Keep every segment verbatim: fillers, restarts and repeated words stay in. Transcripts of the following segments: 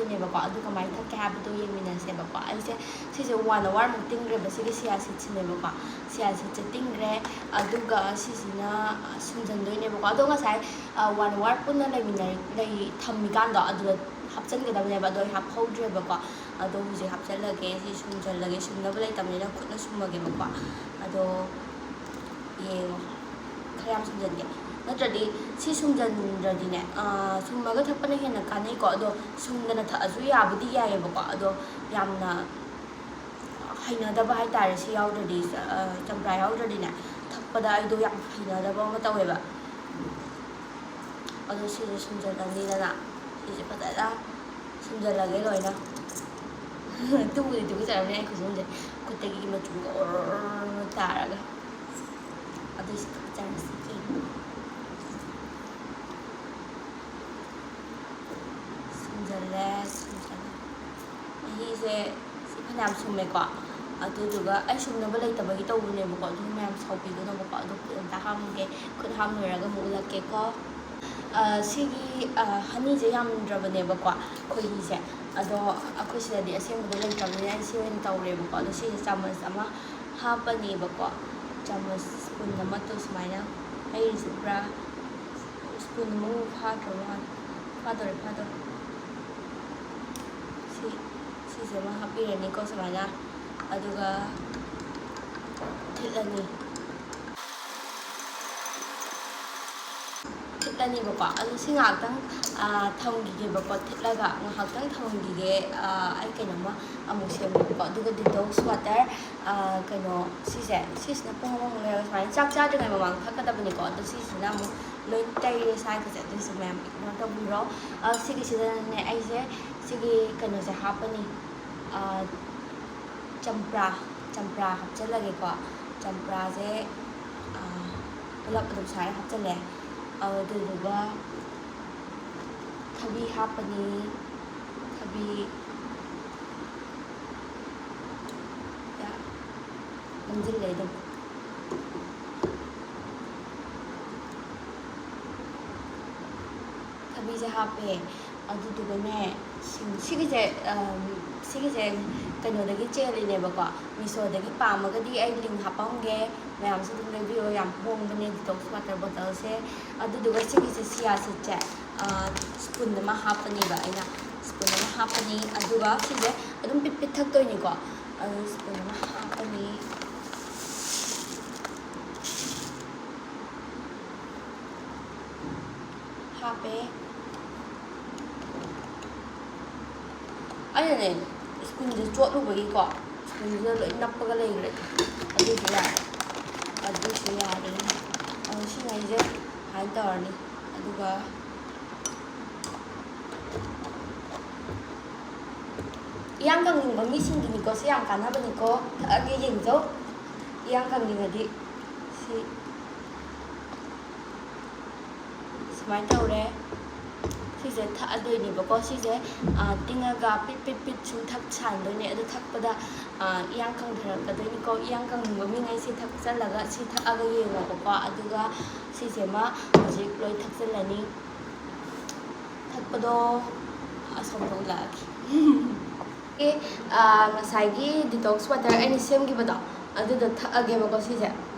ꯅꯦꯕꯀꯣ꯫ ꯑꯗꯨ ꯀꯃꯥꯏꯅ ꯊꯛꯀꯦ ꯍꯥꯏꯕꯗꯣ ꯌꯦꯡꯃꯤꯟꯅꯁꯦꯕꯀꯣ꯫ ꯑꯩꯁꯦ ꯁꯤꯁꯦ one hour ꯃꯨꯛ ꯇꯤꯡꯈ꯭ꯔꯦꯕ, ꯁꯤꯒꯤ ꯆꯤꯌꯥ ꯁꯤꯗꯁꯤꯅꯦꯕꯀꯣ꯫ ꯆꯤꯌꯥ ꯁꯤꯗꯁꯦ ꯇꯤꯡꯈ꯭ꯔꯦ, ꯑꯗꯨꯒ ꯁꯤꯁꯤꯅ ꯁꯨꯝꯖꯟꯗꯣꯏꯅꯦꯕꯀꯣ꯫ ꯑꯗꯣ ꯉꯁꯥꯏ one hour ꯄꯨꯟꯅ ꯂꯩꯃꯤꯟꯅꯔꯤ, ꯂꯩ, ꯊꯝꯃꯤꯀꯥꯟꯗꯣ ꯑꯗꯨꯗ ꯍꯥꯞꯆꯤꯟꯒꯗꯕꯅꯦꯕ, ꯑꯗꯣ ꯑꯩ ꯍꯥꯞꯍꯧꯗ꯭ꯔꯦꯕꯀꯣ꯫ ꯑꯗꯣ ꯍꯧꯖꯤꯛ ꯍꯥꯞꯆꯤꯜꯂꯒꯦ꯫ ꯁꯤ ꯁꯨꯝꯖꯜꯂꯒꯦ, ꯁꯨꯝꯅꯕ ꯂꯩꯇꯕꯅꯤꯅ ꯈꯨꯠꯅ ꯁꯨꯝꯃꯒꯦꯕꯀꯣ꯫ ꯑꯗꯣ ꯌꯦꯡꯉꯣ, ꯈꯔ ꯌꯥꯝ ꯁꯨꯝꯖꯟꯒꯦ꯫ ꯅꯠꯇ꯭ꯔꯗꯤ ꯁꯤ ꯁꯨꯝꯖꯟꯗ꯭ꯔꯗꯤꯅꯦ, ꯁꯨꯝꯃꯒ ꯊꯛꯄꯅ ꯍꯦꯟꯅ ꯀꯥꯟꯅꯩꯀꯣ꯫ ꯑꯗꯣ ꯁꯨꯝꯗꯅ ꯊꯛꯑꯁꯨ ꯌꯥꯕꯨꯗꯤ ꯌꯥꯏꯌꯦꯕꯀꯣ꯫ ꯑꯗꯣ ꯌꯥꯝꯅ ꯍꯩꯅꯗꯕ ꯍꯥꯏꯇꯥꯔꯦ, ꯁꯤ ꯌꯥꯎꯗ꯭ꯔꯗꯤ, ꯆꯝꯄ꯭ꯔꯥ ꯌꯥꯎꯗ꯭ꯔꯗꯤꯅꯦ, ꯊꯛꯄꯗ ꯑꯩꯗꯣ ꯌꯥꯝ ꯍꯩꯅꯗꯕ ꯑꯃ ꯇꯧꯋꯦꯕ꯫ ꯑꯗꯣ ꯁꯤꯁꯦ ꯁꯨꯝꯖꯜꯂꯅꯤꯗꯅ, ꯁꯤꯁꯦ ꯐꯖꯅ ꯁꯨꯝꯖꯜꯂꯒꯦ ꯂꯣꯏꯅ꯫ ꯇꯨꯕꯨꯗꯤ ꯇꯨꯒꯠꯆꯔꯝꯅꯤ ꯑꯩ ꯈꯨꯖꯨꯝꯁꯦ, ꯈꯨꯠꯇꯒꯤ ꯃꯆꯨꯝꯒ ꯑꯣꯔꯣ ꯇꯥꯔꯒ꯫ ꯑꯗꯨꯏꯁꯨ ꯇꯨꯒꯠꯆꯔꯁꯤ ꯀꯩꯅꯣ꯫ ꯁꯨꯝꯖꯜꯂꯦ, ꯁꯨꯝꯖꯜꯂꯦ꯫ ꯃꯍꯤꯁꯦ ꯁꯤ ꯐꯅꯌꯥꯝ ꯁꯨꯝꯃꯦꯀꯣ꯫ ꯑꯗꯨꯗꯨꯒ ꯑꯩ ꯁꯨꯝꯅꯕ ꯂꯩꯇꯕꯒꯤ ꯇꯧꯕꯅꯦꯕꯀꯣ, ꯑꯗꯨ ꯃꯌꯥꯝ ꯁꯥꯎꯕꯤꯒꯅꯣꯕꯀꯣ꯫ ꯑꯗꯣ ꯈꯨꯠ ꯑꯝꯇ ꯍꯥꯝꯒꯦ, ꯈꯨꯠ ꯍꯥꯝ ꯂꯣꯏꯔꯒ ꯑꯃꯨꯛ ꯎꯠꯂꯛꯀꯦꯀꯣ꯫ ꯁꯤꯒꯤ ꯍꯅꯤꯁꯦ ꯌꯥꯝꯗ꯭ꯔꯕꯅꯦꯕꯀꯣ, ꯈꯣꯏꯍꯤꯁꯦ꯫ ꯑꯗꯣ ꯑꯩꯈꯣꯏ ꯁꯤꯗꯗꯤ ꯑꯁꯦꯡꯕꯗꯣ ꯂꯩꯇ꯭ꯔꯕꯅꯤꯅ ꯑꯩ ꯁꯤ ꯑꯣꯏꯅ ꯇꯧꯔꯦꯕꯀꯣ꯫ ꯑꯗꯣ ꯁꯤꯁꯦ ꯆꯥꯃꯁ ꯑꯃ ꯍꯥꯞꯄꯅꯦꯕꯀꯣ꯫ ꯆꯥꯃꯁ ꯁ꯭ꯄꯨꯟ ꯑꯃꯗꯣ ꯁꯨꯃꯥꯏꯅ ꯍꯩꯔꯤꯁꯦ ꯄꯨꯔꯥ ꯁ꯭ꯄꯨꯟ ꯑꯃꯃꯨꯛ ꯐꯥꯗ꯭ꯔ ꯃꯥꯜꯂꯦ꯫ ꯐꯥꯗꯧꯔꯦ, ꯐꯥꯗꯧꯔꯦ꯫ ꯁꯤ, ꯁꯤꯁꯦ ꯑꯃ ꯍꯥꯞꯄꯤꯔꯅꯤꯀꯣ ꯁꯨꯃꯥꯏꯅ꯫ ꯑꯗꯨꯒ ꯊꯤꯠꯂꯅꯤ꯫ ꯊꯤꯠꯂꯅꯤꯕꯀꯣ꯫ ꯑꯗꯨ ꯁꯤ ꯉꯥꯏꯍꯥꯛꯇꯪ ꯊꯝꯈꯤꯒꯦꯕꯀꯣ꯫ ꯊꯤꯠꯂꯒ ꯉꯥꯏꯍꯥꯛꯇꯪ ꯊꯝꯈꯤꯒꯦ꯫ ꯑꯩ ꯀꯩꯅꯣꯝꯃ ꯑꯃꯨꯛ ꯁꯦꯝꯒꯦꯕꯀꯣ꯫ ꯑꯗꯨꯒ detox water, ꯀꯩꯅꯣ, ꯁꯤꯁꯦ, ꯁꯤꯁꯤꯅ ꯄꯨꯡ ꯑꯃꯃꯨꯛ ꯂꯩꯔꯒ ꯁꯨꯃꯥꯏꯅ ꯆꯥꯛ ꯆꯥꯗ꯭ꯔꯤꯉꯩ ꯃꯃꯥꯡꯗ ꯊꯛꯀꯗꯕꯅꯤꯀꯣ꯫ ꯑꯗꯣ ꯁꯤꯁꯤꯅ ꯑꯃꯨꯛ ꯂꯣꯏ ꯇꯩꯔꯦ ꯁ꯭ꯋꯥꯏꯒꯁꯦ꯫ ꯑꯗꯨꯏꯁꯨ ꯃꯌꯥꯝ ignore ꯇꯧꯕꯤꯔꯣ꯫ ꯁꯤꯒꯤꯁꯤꯗꯅꯅꯦ ꯑꯩꯁꯦ ꯁꯤꯒꯤ ꯀꯩꯅꯣꯁꯦ ꯍꯥꯞꯄꯅꯤ꯫ ꯆꯝꯄ꯭ꯔꯥ, ꯆꯝꯄ꯭ꯔꯥ ꯍꯥꯞꯆꯤꯜꯂꯒꯦꯀꯣ꯫ ꯆꯝꯄ꯭ꯔꯥꯁꯦ ꯄꯨꯂꯞ ꯑꯗꯨꯝ ꯁꯨꯃꯥꯏꯅ ꯍꯥꯞꯆꯤꯜꯂꯦ꯫ ꯑꯗꯨꯗꯨꯒ ꯊꯕꯤ ꯍꯥꯞꯄꯅꯤ꯫ ꯊꯕꯤ ꯅꯝꯁꯤꯜꯂꯦ ꯑꯗꯨꯝ꯫ ꯊꯕꯤꯁꯦ ꯍꯥꯞꯄꯦ꯫ ꯑꯗꯨꯗꯨꯒꯅꯦ, ꯁꯤꯒꯤꯁꯦ ꯁꯤꯒꯤꯁꯦ ꯀꯩꯅꯣꯗꯒꯤ ꯆꯦꯜꯂꯤꯅꯦꯕꯀꯣ, ꯃꯤꯁꯣꯗꯒꯤ꯫ ꯄꯥꯝꯃꯒꯗꯤ ꯑꯩ ꯂꯤꯡ ꯍꯥꯞꯄꯝꯒꯦ, ꯃꯌꯥꯝꯁꯨ ꯑꯗꯨꯝ ꯂꯩꯕꯤꯌꯣ꯫ ꯌꯥꯝ ꯍꯣꯡꯕꯅꯦ ꯗꯤꯇꯣꯛꯁ ꯋꯥꯇꯔ ꯕꯣꯇꯜꯁꯦ꯫ ꯑꯗꯨꯗꯨꯒ ꯁꯤꯒꯤꯁꯦ ꯁꯤꯌꯥ ꯁꯤꯠꯁꯦ ꯁ꯭ꯄꯨꯟ ꯑꯃ ꯍꯥꯞꯄꯅꯦꯕ ꯑꯩꯅ꯫ ꯁ꯭ꯄꯨꯟ ꯑꯃ ꯍꯥꯞꯄꯅꯤ꯫ ꯑꯗꯨꯒ ꯁꯤꯁꯦ ꯑꯗꯨꯝ ꯄꯤꯠ ꯄꯤꯠ ꯊꯛꯇꯣꯏꯅꯤꯀꯣ꯫ ꯑꯗꯨ ꯁ꯭ꯄꯨꯟ ꯑꯃ ꯍꯥꯞꯄꯅꯤ꯫ ꯍꯥꯞꯄꯦ꯫ ꯑꯩꯅꯅꯦ, ꯁ꯭ꯄꯨꯟꯁꯦ ꯆꯣꯠꯂꯨꯕꯒꯤꯀꯣ, ꯁ꯭ꯄꯨꯟꯁꯤꯗ ꯂꯣꯏ ꯅꯞꯄꯒ ꯂꯩꯈ꯭ꯔꯦ꯫ ꯑꯗꯨꯁꯨ ꯌꯥꯔꯦ꯫ ꯑꯗꯨꯁꯨ ꯌꯥꯔꯦ꯫ ꯑꯗꯨ ꯁꯤꯉꯩꯁꯦ ꯁꯨꯃꯥꯏꯅ ꯇꯧꯔꯅꯤ꯫ ꯑꯗꯨꯒ ꯏꯌꯥꯡ ꯀꯪꯅꯤꯡꯕ ꯃꯤꯁꯤꯡꯒꯤꯅꯤꯀꯣ, ꯁꯤ ꯌꯥꯝ ꯀꯥꯟꯅꯕꯅꯤꯀꯣ꯫ ꯊꯛꯑꯒꯦ, ꯌꯦꯡꯖꯧ꯫ ꯏꯌꯥꯡ ꯀꯪꯅꯤꯡꯉꯗꯤ ꯁꯤ ꯁꯨꯃꯥꯏꯅ ꯇꯧꯔꯦ꯫ ꯁꯤꯁꯦ ꯊꯛꯑꯗꯣꯏꯅꯦꯕꯀꯣ꯫ ꯁꯤꯁꯦ ꯇꯤꯡꯉꯒ ꯄꯤꯠ ꯄꯤꯠ ꯄꯤꯠ ꯁꯨꯝ ꯊꯛ ꯁꯥꯟꯗꯣꯏꯅꯦ꯫ ꯑꯗꯨ ꯊꯛꯄꯗ ꯏꯌꯥꯡ ꯀꯪꯊꯔꯛꯀꯗꯣꯏꯅꯤꯀꯣ꯫ ꯏꯌꯥꯡ ꯀꯪꯅꯤꯡꯕ ꯃꯤꯉꯩꯁꯦ ꯊꯛꯆꯜꯂꯒ, ꯁꯤ ꯊꯛꯑꯒ ꯌꯦꯡꯉꯣꯕꯀꯣ꯫ ꯑꯗꯨꯒ ꯁꯤꯁꯦꯃ ꯍꯧꯖꯤꯛ ꯂꯣꯏ ꯊꯛꯆꯜꯂꯅꯤ꯫ ꯊꯛꯄꯗꯣ ꯑꯁꯣꯝꯗ ꯎꯠꯂꯛꯑꯒꯦ꯫ ꯑꯦ, ꯉꯁꯥꯏꯒꯤ ꯗꯤꯇꯣꯛꯁ ꯋꯥꯇꯔ ꯑꯩꯅ ꯁꯦꯝꯈꯤꯕꯗꯣ, ꯑꯗꯨꯗꯣ ꯊꯛꯑꯒꯦꯕꯀꯣ ꯁꯤꯁꯦ꯫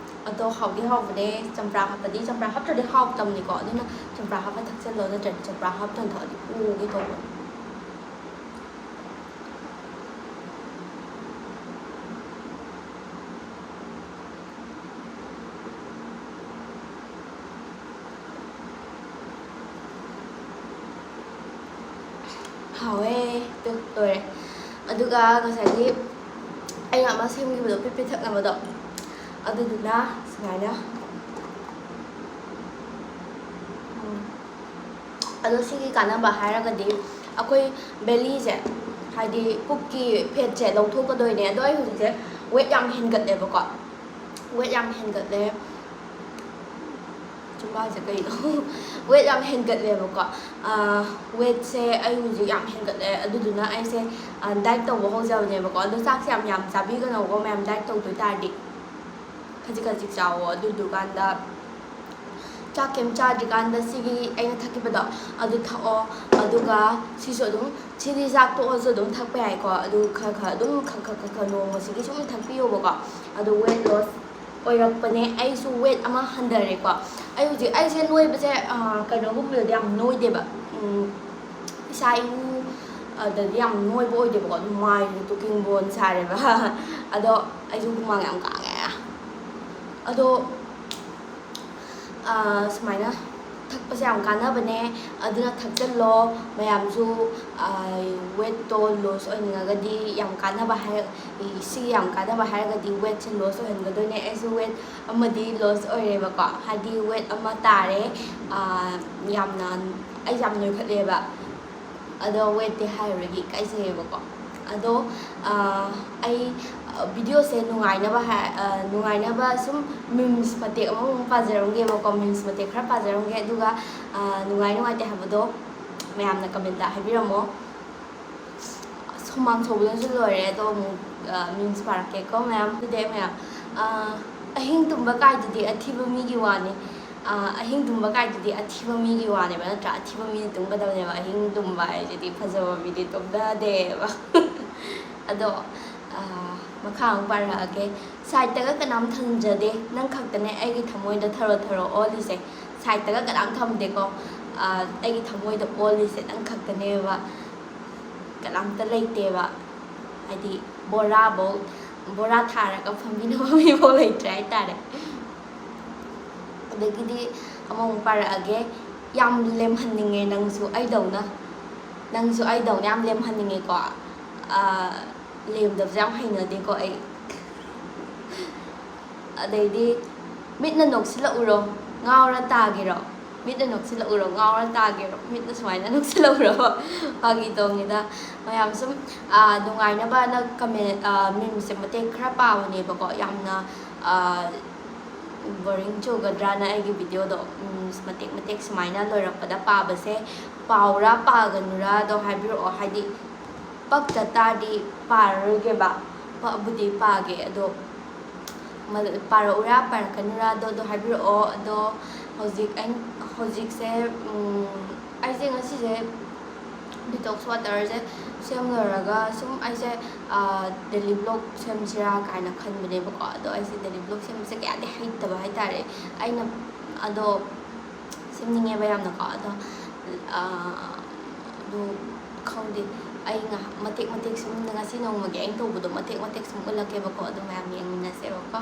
ꯑꯗꯣ ꯍꯥꯎꯗꯤ ꯍꯥꯎꯕꯅꯦ꯫ ꯆꯝꯄ꯭ꯔꯥ ꯍꯥꯞꯄꯗꯤ, ꯆꯝꯄ꯭ꯔꯥ ꯍꯥꯞꯇ꯭ꯔꯗꯤ ꯍꯥꯎꯇꯕꯅꯤꯀꯣ꯫ ꯑꯗꯨꯅ ꯆꯝꯄ꯭ꯔꯥ ꯍꯥꯞꯄ ꯊꯛꯆꯜꯂꯣ, ꯅꯠꯇ꯭ꯔꯗꯤ ꯆꯝꯄ꯭ꯔꯥ ꯍꯥꯞꯇꯅ ꯊꯛꯑꯗꯤ ꯑꯣꯒꯦ ꯇꯧꯕꯅꯦ꯫ ꯍꯥꯎꯋꯦ꯫ ꯇꯨ, ꯂꯣꯏꯔꯦ꯫ ꯑꯗꯨꯒ ꯉꯁꯥꯏꯒꯤ ꯑꯩꯅ ꯑꯃ ꯁꯦꯝꯈꯤꯕꯗꯣ, ꯄꯤꯠ ꯄꯤꯠ ꯊꯛꯅꯕꯗꯣ, ꯑꯗꯨꯗꯨꯅ ꯁꯨꯃꯥꯏꯅ, ꯎꯝ, ꯑꯗꯣ ꯁꯤꯒꯤ ꯀꯥꯟꯅꯕ ꯍꯥꯏꯔꯒꯗꯤ ꯑꯩꯈꯣꯏ ꯕꯦꯂꯤꯁꯦ, ꯍꯥꯏꯗꯤ ꯄꯨꯛꯀꯤ ꯐꯦꯠꯁꯦ ꯂꯧꯊꯣꯛꯀꯗꯣꯏꯅꯦ꯫ ꯑꯗꯣ ꯑꯩ ꯍꯧꯖꯤꯛꯁꯦ ꯋꯦꯠ ꯌꯥꯝ ꯍꯦꯟꯒꯠꯂꯦꯕꯀꯣ, ꯋꯦꯠ ꯌꯥꯝ ꯍꯦꯟꯒꯠꯂꯦ꯫ ꯆꯤꯝꯕꯥꯜꯁꯦ ꯀꯩꯅꯣ? ꯋꯦꯠ ꯌꯥꯝ ꯍꯦꯟꯒꯠꯂꯦꯕꯀꯣ꯫ ꯋꯦꯠꯁꯦ ꯑꯩ ꯍꯧꯖꯤꯛ ꯌꯥꯝ ꯍꯦꯟꯒꯠꯂꯦ꯫ ꯑꯗꯨꯗꯨꯅ ꯑꯩꯁꯦ ꯗꯥꯏꯠ ꯇꯧꯕ ꯍꯧꯖꯕꯅꯦꯕꯀꯣ꯫ ꯑꯗꯣ ꯆꯥꯛꯁꯦ ꯌꯥꯝ ꯌꯥꯝ ꯆꯥꯕꯤꯒꯅꯣꯀꯣ ꯃꯌꯥꯝ, ꯗꯥꯏꯠ ꯇꯧꯗꯣꯏ ꯇꯥꯔꯗꯤ꯫ ꯈꯖꯤꯛ ꯈꯖꯤꯛ ꯆꯥꯎꯋꯣ꯫ ꯑꯗꯨꯗꯨꯀꯥꯟꯗ ꯆꯥꯛ ꯀꯩꯝ ꯆꯥꯗ꯭ꯔꯤꯀꯥꯟꯗ ꯁꯤꯒꯤ ꯑꯩꯅ ꯊꯛꯈꯤꯕꯗꯣ ꯑꯗꯨ ꯊꯛꯑꯣ꯫ ꯑꯗꯨꯒ ꯁꯤꯁꯨ ꯑꯗꯨꯝ, ꯁꯤꯗꯤ ꯆꯥꯛ ꯇꯣꯛꯑꯁꯨ ꯑꯗꯨꯝ ꯊꯛꯄ ꯌꯥꯏꯀꯣ꯫ ꯑꯗꯨ ꯈꯔ ꯈꯔ ꯑꯗꯨꯝ ꯈꯔ ꯈꯔ ꯈꯔ ꯈꯔ ꯅꯣꯡꯃꯁꯤꯒꯤ ꯁꯨꯝ ꯊꯛꯄꯤꯌꯣꯕꯀꯣ꯫ ꯑꯗꯨ weight loss ꯑꯣꯏꯔꯛꯄꯅꯦ꯫ ꯑꯩꯁꯨ weight ꯑꯃ ꯍꯟꯊꯔꯦꯀꯣ꯫ ꯑꯩ ꯍꯧꯖꯤꯛ, ꯑꯩꯁꯦ ꯅꯣꯏꯕꯁꯦ, ꯑꯥ, ꯀꯩꯅꯣꯒꯨꯝꯕꯗꯗꯤ ꯌꯥꯝ ꯅꯣꯏꯗꯦꯕ꯫ ꯎꯝ, ꯏꯁꯥ ꯏꯎ ꯑꯗꯗꯤ ꯌꯥꯝ ꯅꯣꯏꯕ ꯑꯣꯏꯗꯦꯕꯀꯣ꯫ ꯑꯗꯨꯝ ꯃꯥꯏꯁꯦ talking bone ꯁꯥꯔꯦꯕ꯫ ꯑꯗꯣ ꯑꯩꯁꯨ ꯍꯨꯃꯥꯡ ꯌꯥꯝ ꯀꯥꯡꯉꯦ꯫ ꯑꯗꯣ ꯑꯥ, ꯁꯨꯃꯥꯏꯅ ꯊꯛꯄꯁꯦ ꯌꯥꯝ ꯀꯥꯟꯅꯕꯅꯦ꯫ ꯑꯗꯨꯅ ꯊꯛꯆꯜꯂꯣ꯫ ꯃꯌꯥꯝꯁꯨ, ꯑꯥ, weightꯇꯣ loss ꯑꯣꯏꯅꯤꯡꯉꯒꯗꯤ ꯌꯥꯝ ꯀꯥꯟꯅꯕ ꯍꯥꯏ-, ꯁꯤꯒꯤ ꯌꯥꯝ ꯀꯥꯟꯅꯕ ꯍꯥꯏꯔꯒꯗꯤ weightꯁꯦ loss ꯑꯣꯏꯍꯟꯒꯗꯣꯏꯅꯦ꯫ ꯑꯩꯁꯨ weight ꯑꯃꯗꯤ loss ꯑꯣꯏꯔꯦꯕꯀꯣ, ꯍꯥꯏꯗꯤ weight ꯑꯃ ꯇꯥꯔꯦ꯫ ꯑꯥ, ꯌꯥꯝꯅ, ꯑꯩ ꯌꯥꯝ ꯅꯣꯏꯈꯠꯂꯦꯕ꯫ ꯑꯗꯣ weightꯇꯤ ꯍꯥꯏꯔꯨꯔꯒꯦ, ꯏꯀꯥꯏꯖꯩꯌꯦꯕꯀꯣ꯫ ꯑꯗꯣ, ꯑꯥ, ꯑꯩ, ꯑ, videoꯁꯦ ꯅꯨꯡꯉꯥꯏꯅꯕ ꯍꯥꯏ-, ꯑ, ꯅꯨꯡꯉꯥꯏꯅꯕ ꯁꯨꯝ memes ꯃꯇꯦꯛ ꯑꯃꯃꯨꯛ ꯄꯥꯖꯔꯝꯒꯦꯕꯀꯣ, memes ꯃꯇꯦꯛ ꯈꯔ ꯄꯥꯖꯔꯝꯒꯦ꯫ ꯑꯗꯨꯒ, ꯑ, ꯅꯨꯡꯉꯥꯏ ꯅꯨꯡꯉꯥꯏꯇꯦ ꯍꯥꯏꯕꯗꯣ ꯃꯌꯥꯝꯅ commentꯇ ꯍꯥꯏꯕꯤꯔꯝꯃꯣ꯫ ꯑꯁ, ꯍꯨꯃꯥꯡ ꯁꯧꯕꯅꯁꯨ ꯂꯣꯏꯔꯦ꯫ ꯑꯗꯣ ꯑꯃꯨꯛ, ꯑ, memes ꯄꯥꯔꯛꯀꯦꯀꯣ ꯃꯌꯥꯝ꯫ ꯑꯗꯨꯗꯤ ꯑꯩ ꯃꯌꯥꯝ, ꯑ, ꯑꯍꯤꯡ ꯇꯨꯝꯕ ꯀꯥꯏꯗꯨꯗꯤ ꯑꯊꯤꯕ ꯃꯤꯒꯤ ꯋꯥꯅꯤ꯫ ꯑ, ꯑꯍꯤꯡ ꯇꯨꯝꯕ ꯀꯥꯏꯗꯨꯗꯤ ꯑꯊꯤꯕ ꯃꯤꯒꯤ ꯋꯥꯅꯦꯕ, ꯅꯠꯇ꯭ꯔꯥ? ꯑꯊꯤꯕ ꯃꯤꯅ ꯇꯨꯝꯒꯗꯕꯅꯦꯕ꯫ ꯑꯍꯤꯡ ꯇꯨꯝꯕ ꯍꯥꯏꯁꯤꯗꯤ ꯐꯖꯕ ꯃꯤꯗꯤ ꯇꯨꯝꯗꯗꯦꯕ꯫ ꯑꯗꯣ, ꯑ, ꯃꯈꯥ ꯑꯃꯨꯛ ꯄꯥꯔꯛꯑꯒꯦ꯫ Sideꯇꯒ ꯀꯅꯥꯝ ꯊꯝꯖꯗꯦ, ꯅꯪ ꯈꯛꯇꯅꯦ ꯑꯩꯒꯤ ꯊꯃꯣꯏꯗ ꯊꯔꯣ ꯊꯔꯣ ꯑꯣꯜꯂꯤꯁꯦ꯫ Sideꯇꯒ ꯀꯅꯥꯝ ꯊꯝꯗꯦꯀꯣ꯫ ꯑ, ꯑꯩꯒꯤ ꯊꯃꯣꯏꯗ ꯑꯣꯜꯂꯤꯁꯦ ꯅꯪ ꯈꯛꯇꯅꯦꯕ꯫ ꯀꯅꯥꯝꯇ ꯂꯩꯇꯦꯕ꯫ ꯍꯥꯏꯗꯤ ꯕꯣꯔꯥꯐꯧ, ꯕꯣꯔꯥ ꯊꯥꯔꯒ ꯐꯝꯕꯤꯅꯕ ꯃꯤꯐꯥꯎ ꯂꯩꯇ꯭ꯔꯦ ꯍꯥꯏꯇꯥꯔꯦ꯫ ꯑꯗꯒꯤꯗꯤ ꯑꯃꯃꯨꯛ ꯄꯥꯔꯛꯑꯒꯦ꯫ ꯌꯥꯝ ꯂꯦꯝꯍꯟꯅꯤꯡꯉꯦ ꯅꯪꯁꯨ ꯑꯩꯗꯧꯅ, ꯅꯪꯁꯨ ꯑꯩꯗꯧꯅ ꯌꯥꯝ ꯂꯦꯝꯍꯟꯅꯤꯡꯉꯦꯀꯣ꯫ ꯑꯥ, ꯂꯦꯝꯗꯕꯁꯦ ꯌꯥꯝ ꯍꯩꯅꯗꯦꯀꯣ ꯑꯩ꯫ ꯑꯗꯩꯗꯤ, "ꯃꯤꯠꯅ ꯅꯣꯛꯁꯤꯜꯂꯛꯎꯔꯣ, ꯉꯥꯎꯔ ꯇꯥꯒꯦꯔꯣ? ꯃꯤꯠꯅ ꯅꯣꯛꯁꯤꯜꯂꯛꯎꯔꯣ, ꯉꯥꯎꯔ ꯇꯥꯒꯦꯔꯣ? ꯃꯤꯠꯅ ꯁꯨꯃꯥꯏꯅ ꯅꯣꯛꯁꯤꯜꯂꯛꯎꯔꯣ?" ꯐꯥꯒꯤ ꯇꯧꯅꯤꯗ꯫ ꯃꯌꯥꯝ ꯁꯨꯝ, ꯑꯥ, ꯅꯨꯡꯉꯥꯏꯅꯕꯅ comment, ꯑꯥ, memesꯁꯦ ꯃꯇꯦꯛ ꯈꯔ ꯄꯥꯕꯅꯦꯕꯀꯣ꯫ ꯌꯥꯝꯅ, ꯑꯥ, boring ꯆꯨꯒꯗ꯭ꯔꯥꯅ ꯑꯩꯒꯤ videoꯗꯣ, memes ꯃꯇꯦꯛ ꯃꯇꯦꯛ ꯁꯨꯃꯥꯏꯅ ꯂꯣꯏꯔꯛꯄꯗ ꯄꯥꯕꯁꯦ꯫ ꯄꯥꯎꯔꯥ ꯄꯥꯒꯅꯨꯔꯥꯗꯣ ꯍꯥꯏꯕꯤꯔꯛꯑꯣ꯫ ꯍꯥꯏꯗꯤ ꯄꯛꯇ ꯇꯥꯔꯗꯤ ꯄꯥꯔꯔꯣꯏꯒꯦꯕ, ꯄꯛꯑꯕꯨꯗꯤ ꯄꯥꯒꯦ꯫ ꯑꯗꯣ ꯃ-, ꯄꯥꯔꯛꯎꯔꯥ ꯄꯥꯔꯛꯀꯅꯨꯔꯥꯗꯣ ꯑꯗꯣ ꯍꯥꯏꯕꯤꯔꯛꯑꯣ꯫ ꯑꯗꯣ ꯍꯧꯖꯤꯛ ꯑꯩ ꯍꯧꯖꯤꯛꯁꯦ, ꯎꯝ, ꯑꯩꯁꯦ ꯉꯁꯤꯁꯦ detox waterꯁꯦ ꯁꯦꯝ ꯂꯣꯏꯔꯒ ꯁꯨꯝ ꯑꯩꯁꯦ daily vlog ꯁꯦꯝꯁꯤꯔꯥ ꯀꯥꯏꯅ ꯈꯟꯕꯅꯦꯕꯀꯣ꯫ ꯑꯗꯣ ꯑꯩꯁꯦ daily vlog ꯁꯦꯝꯕꯁꯦ ꯀꯌꯥꯗꯤ ꯍꯩꯇꯕ ꯍꯥꯏꯇꯥꯔꯦ꯫ ꯑꯩꯅ ꯑꯗꯣ ꯁꯦꯝꯅꯤꯡꯉꯦꯕ ꯌꯥꯝꯅꯀꯣ꯫ ꯑꯗꯣ ꯑꯗꯨ ꯈꯪꯗꯦ, ꯑꯩ ꯉꯥꯏꯍꯥꯛ ꯃꯇꯦꯛ ꯃꯇꯦꯛ ꯁꯨꯝ ꯉꯁꯤ ꯅꯣꯡꯃꯒꯤ ꯑꯩꯅ ꯇꯧꯕꯗꯣ ꯃꯇꯦꯛ ꯃꯇꯦꯛ ꯁꯨꯝ ꯎꯠꯂꯛꯀꯦꯕꯀꯣ꯫ ꯑꯗꯨ ꯃꯌꯥꯝ ꯌꯦꯡꯃꯤꯟꯅꯁꯦꯕꯀꯣ꯫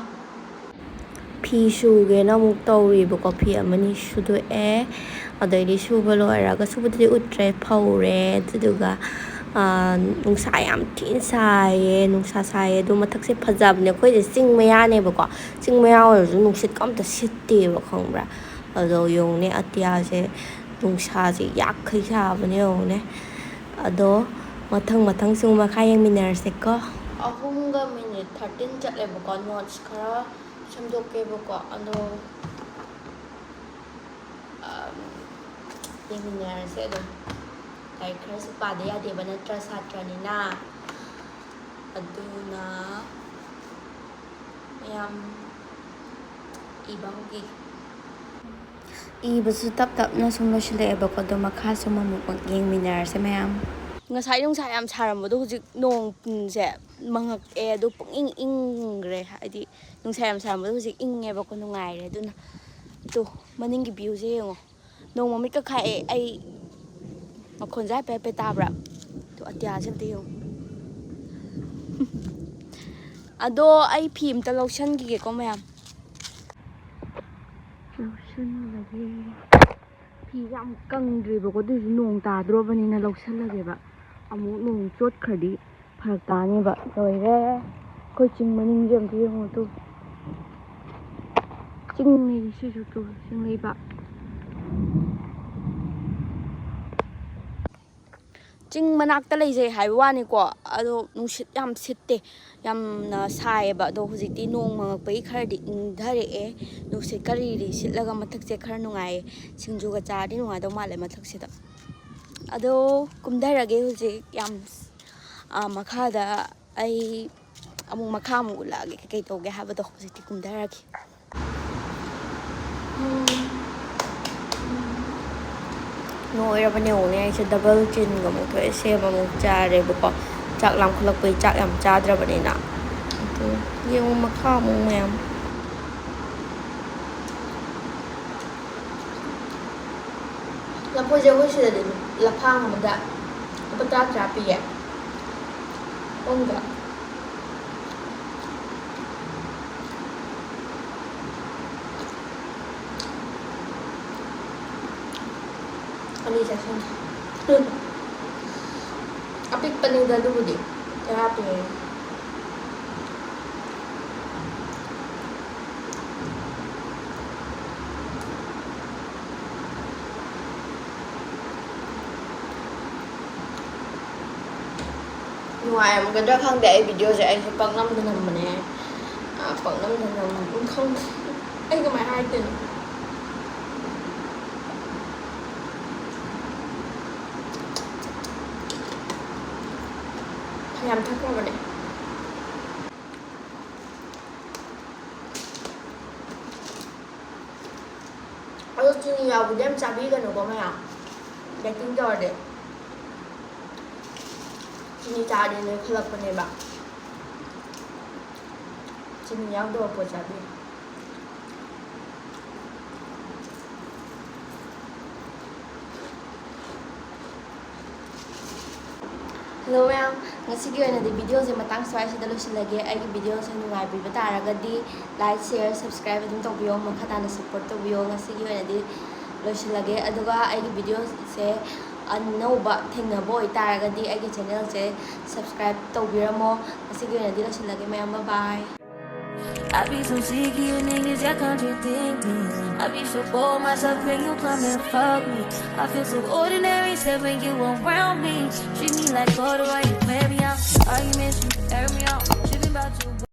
ꯐꯤ ꯁꯨꯒꯦꯅ ꯑꯃꯨꯛ ꯇꯧꯔꯤꯕꯀꯣ꯫ ꯐꯤ ꯑꯃꯅꯤ ꯁꯨꯗꯣꯛꯑꯦ꯫ ꯑꯗꯩꯗꯤ ꯁꯨꯕ ꯂꯣꯏꯔꯒ, ꯁꯨꯕꯗꯨꯗꯤ ꯎꯠꯇ꯭ꯔꯦ, ꯐꯧꯔꯦ꯫ ꯑꯗꯨꯗꯨꯒ, ꯑꯥ, ꯅꯨꯡꯁꯥ ꯌꯥꯝ ꯊꯤꯅ ꯁꯥꯏꯌꯦ꯫ ꯅꯨꯡꯁꯥ ꯁꯥꯏꯌꯦ꯫ ꯑꯗꯣ ꯃꯊꯛꯁꯦ ꯐꯖꯕꯅꯦ꯫ ꯑꯩꯈꯣꯏꯁꯦ ꯆꯤꯡ ꯃꯌꯥꯅꯦꯕꯀꯣ꯫ ꯆꯤꯡ ꯃꯌꯥ ꯑꯣꯏꯔꯁꯨ ꯅꯨꯡꯁꯤꯠꯀ ꯑꯝꯇ ꯁꯤꯠꯇꯦꯕ, ꯈꯪꯕ꯭ꯔꯥ? ꯑꯗꯣ ꯌꯦꯡꯉꯨꯅꯦ, ꯑꯇꯤꯌꯥꯁꯦ ꯅꯨꯡꯁꯥꯁꯦ ꯌꯥꯛꯈꯩ ꯁꯥꯕꯅꯦ ꯌꯦꯡꯉꯨꯅꯦ꯫ ꯑꯗꯣ ꯃꯊꯪ ꯃꯊꯪꯁꯨ ꯃꯈꯥ ꯌꯦꯡꯃꯤꯟꯅꯔꯁꯦꯀꯣ꯫ ꯑꯍꯨꯝꯒ minute thirteen ꯆꯠꯂꯦꯕꯀꯣ꯫ Notes ꯈꯔ ꯁꯦꯝꯗꯣꯛꯀꯦꯕꯀꯣ꯫ ꯑꯗꯣ, ꯑꯝ, ꯌꯦꯡꯃꯤꯟꯅꯔꯁꯦ ꯑꯗꯨꯝ꯫ ꯂꯥꯏꯔꯤꯛ ꯈꯔꯁꯨ ꯄꯥꯗ ꯌꯥꯗꯦꯕ, ꯅꯠꯇ꯭ꯔꯥ, ꯁꯥꯇ꯭ꯔꯅꯤꯅ꯫ ꯑꯗꯨꯅ ꯃꯌꯥꯝ ꯏꯕ ꯍꯧꯈꯤ꯫ ꯏꯕꯁꯨ ꯇꯞ ꯇꯞꯅ ꯁꯨꯝ ꯂꯣꯏꯁꯤꯜꯂꯛꯑꯦꯕꯀꯣ꯫ ꯑꯗꯣ ꯃꯈꯥ ꯁꯨꯝ ꯑꯃꯨꯛ ꯌꯦꯡꯃꯤꯟꯅꯔꯁꯦ ꯃꯌꯥꯝ꯫ ꯉꯁꯥꯏ ꯅꯨꯡꯁꯥ ꯌꯥꯝ ꯁꯥꯔꯝꯕꯗꯣ ꯍꯧꯖꯤꯛ ꯅꯣꯡꯁꯦ ꯃꯪꯉꯛꯑꯦ, ꯑꯗꯣ ꯄꯨꯡꯏꯪ ꯏꯪꯈ꯭ꯔꯦ꯫ ꯍꯥꯏꯗꯤ ꯅꯨꯡꯁꯥ ꯌꯥꯝ ꯁꯥꯔꯝꯕꯗꯣ ꯍꯧꯖꯤꯛ ꯏꯪꯉꯦꯕꯀꯣ, ꯅꯨꯡꯉꯥꯏꯔꯦ꯫ ꯑꯗꯨꯅ ꯇꯣ, ꯃꯅꯤꯡꯒꯤ viewꯁꯦ ꯌꯦꯡꯉꯣ꯫ ꯅꯣꯡ ꯃꯃꯤꯠꯀ ꯈꯥꯛꯑꯦ꯫ ꯑꯩ ꯃꯈꯣꯟꯁꯦ ꯍꯥꯏꯐꯦꯠ ꯍꯥꯏꯐꯦꯠ ꯇꯥꯕ꯭ꯔꯥ? ꯇꯣ, ꯑꯇꯤꯌꯥꯁꯦ ꯑꯝꯇ ꯌꯦꯡꯉꯣ꯫ ꯑꯗꯣ ꯑꯩ ꯐꯤ ꯑꯝꯇ ꯂꯧꯁꯟꯈꯤꯒꯦꯀꯣ ꯃꯌꯥꯝ꯫ ꯂꯧꯁꯟꯂꯒꯦ꯫ ꯐꯤ ꯌꯥꯝ ꯀꯪꯗ꯭ꯔꯤꯕꯀꯣ, ꯑꯗꯨꯏꯁꯨ ꯅꯣꯡ ꯇꯥꯗ꯭ꯔꯣꯕꯅꯤꯅ ꯂꯧꯁꯜꯂꯒꯦꯕ꯫ ꯑꯃꯨꯛ ꯅꯣꯡ ꯆꯣꯠꯈ꯭ꯔꯗꯤ ꯐꯔꯛ ꯇꯥꯅꯦꯕ꯫ ꯂꯣꯏꯔꯦ꯫ ꯑꯩꯈꯣꯏ ꯆꯤꯡ ꯃꯅꯤꯡꯁꯦ ꯑꯝꯇ ꯌꯦꯡꯉꯣ ꯇꯨ꯫ ꯆꯤꯡꯅꯤ ꯁꯤꯁꯨ ꯇꯨ, ꯆꯤꯡ ꯂꯩꯕꯥꯛ꯫ ꯆꯤꯡ ꯃꯅꯥꯛꯇ ꯂꯩꯖꯩ ꯍꯥꯏꯕ ꯋꯥꯅꯤꯀꯣ, ꯑꯗꯣ ꯅꯨꯡꯁꯤꯠ ꯌꯥꯝ ꯁꯤꯠꯇꯦ꯫ ꯌꯥꯝꯅ ꯁꯥꯏꯌꯦꯕ꯫ ꯑꯗꯣ ꯍꯧꯖꯤꯛꯇꯤ ꯅꯣꯡ ꯃꯪꯉꯛꯄꯒꯤ ꯈꯔꯗꯤ ꯏꯪꯊꯔꯛꯑꯦ꯫ ꯅꯨꯡꯁꯤꯠ ꯀꯔꯤꯔꯤ ꯁꯤꯠꯂꯒ ꯃꯊꯛꯁꯦ ꯈꯔ ꯅꯨꯡꯉꯥꯏꯌꯦ꯫ ꯁꯤꯡꯖꯨꯒ ꯆꯥꯔꯗꯤ ꯅꯨꯡꯉꯥꯏꯗꯧ ꯃꯥꯜꯂꯦ ꯃꯊꯛꯁꯤꯗ꯫ ꯑꯗꯣ ꯀꯨꯝꯊꯔꯒꯦ ꯍꯧꯖꯤꯛ꯫ ꯌꯥꯝ, ꯑꯥ, ꯃꯈꯥꯗ ꯑꯩ ꯑꯃꯨꯛ ꯃꯈꯥ ꯑꯃꯨꯛ ꯎꯠꯂꯛꯑꯒꯦ ꯀꯩꯀꯩ ꯇꯧꯒꯦ ꯍꯥꯏꯕꯗꯣ꯫ ꯍꯧꯖꯤꯛꯇꯤ ꯀꯨꯝꯊꯔꯒꯦ꯫ ꯎꯝ, ꯅꯣꯏꯔꯕꯅꯦ ꯌꯦꯡꯉꯨꯅꯦ, ꯑꯩꯁꯦ ꯗꯕꯜ ꯆꯤꯟꯒ ꯑꯃꯨꯛ ꯊꯣꯛꯑꯦ, ꯁꯦꯝ ꯑꯃꯨꯛ ꯆꯥꯔꯦꯕꯀꯣ꯫ ꯆꯥꯛ ꯂꯥꯝꯈꯠꯂꯛꯄꯩ ꯆꯥꯛ ꯌꯥꯝ ꯆꯥꯗ꯭ꯔꯕꯅꯤꯅ꯫ ꯑꯗꯨ ꯌꯦꯡꯉꯨ ꯃꯈꯥ ꯑꯃꯨꯛ ꯃꯌꯥꯝ꯫ ꯂꯐꯣꯏꯁꯦ ꯑꯩꯈꯣꯏ ꯁꯤꯗꯗꯤ ꯂꯐꯥꯡ ꯑꯃꯗ ꯂꯨꯄꯥ ꯇꯔꯥ ꯇꯔꯥ ꯄꯤꯌꯦ꯫ ꯑꯣꯟꯒ ꯑꯅꯤ ꯆꯥꯁꯤꯟꯁꯦ꯫ ꯑꯄꯤꯛꯄꯅꯤꯗ ꯑꯗꯨꯕꯨꯗꯤ꯫ ꯇꯔꯥ ꯄꯤꯌꯦ꯫ ꯅꯨꯡꯉꯥꯏꯔꯝꯒꯗ꯭ꯔꯥ ꯈꯪꯗꯦ, ꯑꯩ ꯚꯤꯗꯤꯑꯣꯁꯦ ꯑꯩꯁꯦ ꯄꯪꯅꯝꯗ ꯅꯝꯕꯅꯦ꯫ ꯑ, ꯄꯪꯅꯝꯗ ꯅꯝꯕ ꯈꯪꯗꯦ꯫ ꯑꯩ ꯀꯃꯥꯏꯅ ꯍꯥꯏꯗꯣꯏꯅꯣ? ꯐꯅꯌꯥꯝ ꯊꯛꯈ꯭ꯔꯕꯅꯦ꯫ ꯑꯗꯣ ꯆꯤꯅꯤ ꯌꯥꯎꯕꯗꯤ ꯌꯥꯝ ꯆꯥꯕꯤꯒꯅꯨꯀꯣ ꯃꯌꯥꯝ, ꯗꯥꯏꯇꯤꯡ ꯇꯧꯔꯗꯤ꯫ ꯆꯤꯅꯤ ꯆꯥꯔꯗꯤ ꯅꯣꯏꯈꯠꯂꯛꯄꯅꯦꯕ꯫ ꯆꯤꯅꯤ ꯌꯥꯎꯗꯕ ꯄꯣꯠ ꯆꯥꯕꯤꯌꯨ꯫ ꯍꯜꯂꯣ ꯃꯌꯥꯝ, ꯉꯁꯤꯒꯤ ꯑꯣꯏꯅꯗꯤ ꯚꯤꯗꯤꯑꯣꯁꯦ ꯃꯇꯥꯡ ꯁ꯭ꯋꯥꯏꯁꯤꯗ ꯂꯣꯏꯁꯤꯜꯂꯒꯦ꯫ ꯑꯩꯒꯤ ꯚꯤꯗꯤꯑꯣꯁꯦ ꯅꯨꯡꯉꯥꯏꯕꯤꯕ ꯇꯥꯔꯒꯗꯤ like, share, subscribe ꯑꯗꯨꯝ ꯇꯧꯕꯤꯌꯣ, ꯃꯈꯥ ꯇꯥꯅ support ꯇꯧꯕꯤꯌꯣ꯫ ꯉꯁꯤꯒꯤ ꯑꯣꯏꯅꯗꯤ ꯂꯣꯏꯁꯤꯜꯂꯒꯦ, ꯑꯗꯨꯒ ꯑꯩꯒꯤ ꯚꯤꯗꯤꯑꯣꯁꯦ ꯑꯅꯧꯕ ꯊꯦꯡꯅꯕ ꯑꯣꯏꯇꯥꯔꯒꯗꯤ ꯑꯩꯒꯤ channelꯁꯦ subscribe ꯇꯧꯕꯤꯔꯝꯃꯣ꯫ ꯉꯁꯤꯒꯤ ꯑꯣꯏꯅꯗꯤ ꯂꯣꯏꯁꯤꯜꯂꯒꯦ ꯃꯌꯥꯝ, bye bye꯫ I be so sick of you niggas, y'all contradict me. I be so bored myself when you come and fuck me. I feel so ordinary, except when you around me. Treat me like water while you play me out. Arguments, you air me out. Tripping about you.